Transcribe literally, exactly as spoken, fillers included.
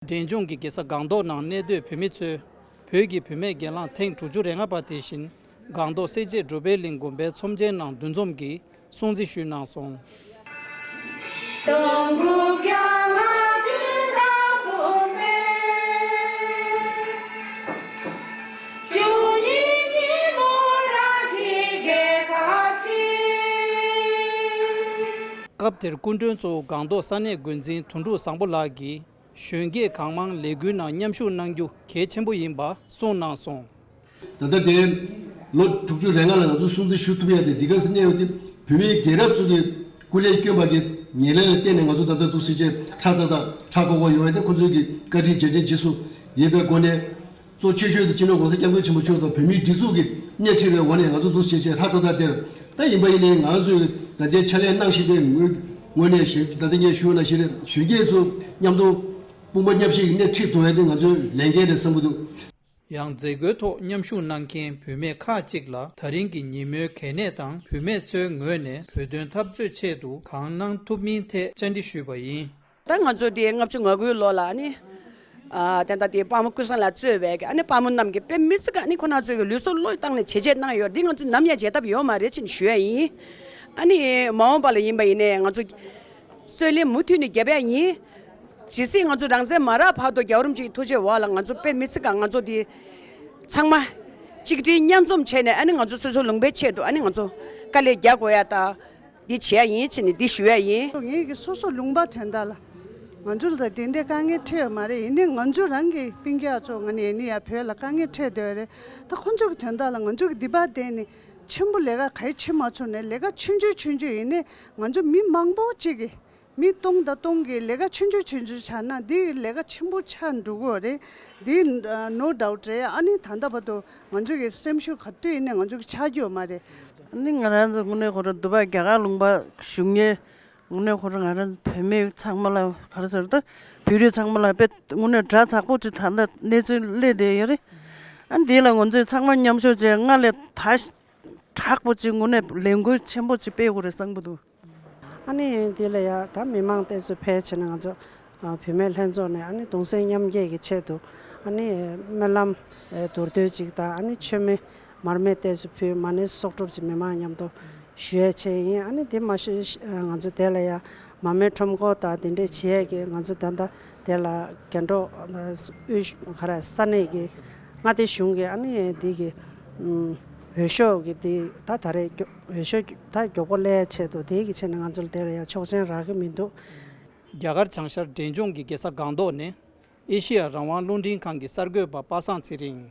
འབྲས་ལྗོངས་ཀྱི་རྒྱལ་ས་སྒང་ཏོག་ནང་གནས་སྡོད་བོད་མི་ཚོས་བོད་ཀྱི་བུད་མེད་གྱེན་ལངས་ཐེངས་དྲུག་ཅུ་རེ་ལྔ་པ་དེ་བཞིན་སྒང་ཏོག་སེར་བྱེས་གྲུབ་པའི་གླིང་དགོན་པའི་ཚོམས་ཆེན་ནང་འདུ་འཛོམས་ཀྱིས་སྲུང་བརྩི་ཞུས་གནང་སོང་། སྐབས་དེར་སྐུ་མགྲོན་གཙོ་བོ་སྒང་ཏོག་ས་གནས་འགོ་འཛིན་དོན་གྲུབ་བཟང་པོ་ལགས་ཀྱིས། གཞོན་སྐྱེས་གང་མང་ལས་འགུལ་ནང་མཉམ་ཞུགས་གནང་རྒྱུ་གལ་ཆེན་པོ་ཡིན་པ་གསུངས་གནང་སོང་། ད་ལྟ་དེ་ལོ་དྲུག་ཅུ་རེ་ལྔ་ལ་ང་ཚོ་སྲུང་བརྩི་ཞུ་ཐུབ་ཡ་དེ་འདི་ག་སེ་གནས་ཡོད་དེ་བོད་མིའི་རྒྱལ་རབས་ཚོ་གི་སྐུ་ལས་བསྐྱོན་པ་གི་ཉེར་ལེན་ལ་བརྟེན་ནས་ང་ཚོ་ད་ལྟ་འདུག་སེ་བྱས་ཧྲ་ཏག་ཏག་ཧྲ་ཀོ་ཀོ་ཡོང་ཡ་དེ་ཁོ་ཚོའི་གི་བཀའ་དྲིན་རྗེས་དྲན་རྗེས་སུ་ཡིན་པའི་སྒོ་ནས། གཙོ་ཆེ་ཤོས་དེ་སྤྱི་ནོར་༸གོང་ས་༸སྐྱབས་མགོན་ཆེན་པོ་མཆོག་དང་བོད་མིའི་སྒྲིག་འཛུགས་ཀྱི་སྣེ་ཁྲིད་པའི་འོག་ནས་ང་ཚོ་འདུག་སེ་བྱས་ཧྲ་ཏག་ཏག་དེར་ད་ཡིན་པ་ཡིན་ནའི་ང་ཚོས་ད་ལྟའི་ཕྱག་ལས་གནང་བཞིན་པའི་ངོས་ངོས་ནས་གཞོན་ད་ལྟ་ངས་ཞུས་པ་ནང་བཞིན་རེད། གཞོན་སྐྱེས་ཚོ་མཉམ་དུ་དཔུང་པ་མཉམ་གཤིབ་ཀྱི་སྣེ་ཁྲིད་ཐུབ་ཡ་དེ་ང་ཚོའི་ལས་འགན་རེད་བསམ་གྱི་འདུག། ཡང་མཛད་སྒོའི་ཐོག་མཉམ་ཞུགས་གནང་མཁན་བུད་མེད་ཁག་ཅིག་ལ་ད་རིང་གི་ཉིན་མོའི་གལ་གནད་དང་བུད་མེད་ཚོའི་ངོས་ནས་བོད་དོན་འཐབ་རྩོད་ཆེད་དུ་གང་གནང་ཐུབ་མིན་ཐད་བཅར་འདྲི་ཞུས་པ་ཡིན། ད་ང་ཚོ་དེ་ལྔ་བཅུ་ང་དགུའི་ལོ་ལ་ནི། ཨ་ད་ལྟ་དེ་དཔའ་མོ་ཀུན་བཟང་ལགས་གཙོས་པའི་ཨ་ནི་དཔའ་མོ་རྣམས་ཀྱིས་དཔེ་མི་སྲིད་ཀ་ནི་ཁོ་ན་ཚོའི་གི་ལུས་སྲོག་བློས་བཏང་ནས་བྱས་རྗེས་གནང་ཡོད་རེད། འདི་ང་ཚོས་ནམ་ཡང་བརྗེད་ཐབས་ཡོད་མ་རེད་ཅེས་ཞུ་ཡ་ཡིན། ཨ་ནི་མ་འོངས་པ་ལ་ཡིན་པ་ཡིན་ནའི་ང་ཚོ་རྩོད་ལེན་མུ་མཐུད་ནས་རྒྱབ་ཡ་ཡིན། ཇི་སྲིད་ང་ཚོ་རང་བཙན་མ་རག་བར་དུ་རྒྱལ་བ་རིན་པོ་ཆེའི་ཐུགས་རྗེའི་འོག་ལ་ང་ཚོ་དཔེ་མི་སྲིད་ཀ་ང་ཚོ་འདི་ཚང་མ་གཅིག་སྒྲིལ་མཉམ་འཛོམས་བྱས་ནས་ཨ་ནི་ང་ཚོ་སོ་སོའི་ལུང་པའི་ཆེད་དུ་ཨ་ནི་ང་ཚོ་དཀའ་ལས་རྒྱག་དགོས་ཡ་ད། འདི་བྱེད་ཡ་ཡིན་ཅེས་ནས་འདི་ཞུ་ཡ་ཡིན། ངེད་ཀྱི་སོ་སོ་ལུང་པ་དོན་དག་ལ་ང་ཚོ་ལ་ད་དེ་འདྲའི་དཀའ་ངལ་འཕྲད་ཡོད་མ་རེད། ཡིན་ནའི་ང་ཚོ་རང་གི་སྤུན་ཀྱག་ཚོ་ང་ནས་ནི་ཡ་བོད་ལ་དཀའ་ངལ་འཕྲད་སྡོད་རེད། ད་ཁོ་ཚོ་གི་དོན་དག་ལ་ང་ཚོ་གི་སྡིག་པ་དེ་ནི་ཆེན་པོ་ལས་ཀ་ག་ཡི་བྱེད་མ་ཚུགས་ནས་ལས་ཀ་ཆུང་ཆུང་ཆུང་ཆུང་ཡིན་ནའི་ང་ཚོ་མི་མང་པོ་གཅིག་གི་མི་སྟོང་དང་སྟོང་གི་ལས་ཀ་ཆུང་ཆུང་ཆུང་ཆུང་བྱས་ན་འདི་ལས་ཀ་ཆེན་པོ་ཆགས་འགྲོ་གི་ཡོད་རེད། འདི་ནོ་ཌའུ་ཊི་རེད། ཨ་ནི་ད་ལྟ་བར་དུ་ང་ཚོ་གི་སེམས་ཤུགས་ག་དུས་ཡིན་ནའི་ང་ཚོ་གི་ཆག་རྒྱུ་ཡོད་མ་རེད། ཨ་ནི་ང་རང་ཚོ་དངོས་གནས་ཁོ་རང་འདུག་པ་རྒྱ་གར་ལུང་པ་བཞུགས་མཁན་དངོས་གནས་ཁོ་རང་ང་རང་བོད་མི་ཚང་མ་ལ་ག་རེ་ཟེར་ད་བོད་རིགས་ཚང་མ་ལ་དཔེ་དངོས་གནས་དྲ་ཚགས་པོ་ཅིག་ད་ལྟ་གནས་ཚུལ་སླེབས་བསྡད་ཡོད་རེད། ཨ་ནི་འདི་ལ་ང་ཚོས་ཚང་མ་མཉམ་ཞུགས་བྱས་སྔར་ལས་ད་དྲག་པོ་ཅིག་དངོས་གནས་ལས་འགུལ་ཆེན་པོ་ཅིག་སྤེལ་དགོས་རེད་བསམ་གྱི་འདུག། ཨ་ནི་འདི་ལ་ཡ་ད་མི་མང་བསྟན་འཛིན་ཕལ་ཆེར་ནས་ང་ཚོ་ཨ་བུད་མེད་ལྷན་ཚོགས་ནས་ཨ་ནི་གདུང་སེམས་མཉམ་སྐྱེད་ཀྱི་ཆེད་དུ་ཨ་ནི་སྨོན་ལམ་ཨེ་མདོར་བསྡུས་ཅིག་དང་ཨ་ནི་མཆོད་མེ་མར་མེ་བསྟན་འཛིན་ཕུལ་མ་ཎི་གསོག་སྒྲུབ་ཅིག་མི་མང་མཉམ་དུ་ཞུ་ཡས་བྱས་ཡིན། ཨ་ནི་འདི་མ་ཞུ་ང་ཚོ་དེ་ལ་ཡ་མར་མེ་ཁྲོམ་སྐོར་དང་དེ་འདྲས་བྱེད་ཡས་ཀྱི་ང་ཚོ་ད་ལྟ་དེ་ལ་རྒྱ་འབྲོག་དབུས་ག་རེ་ས་གནས་ཀྱི་མངའ་སྡེ་གཞུང་གི་ཨ་ནི་འདི་གི་འོས་ཤོག་གི་འདི་ད་ད་རེས་འོས་ཤོག་ད་མགྱོགས་པོ་སླེབས་ཆེད་དུ་དེའི་གི་ཆེད་ནས་ང་ཚོ་ལ་དེ་ལ་ཡང་ཆོག་མཆན་རག་གི་མི་འདུག། རྒྱ་གར་བྱང་ཤར་འབྲས་ལྗོངས་ཀྱི་རྒྱལ་ས་སྒང་ཏོག་ནས་ཨེ་ཤི་ཡ་རང་དབང་རླུང་འཕྲིན་ཁང་གི་གསར་འགོད་པ་པ་སངས་ཚེ་རིང་།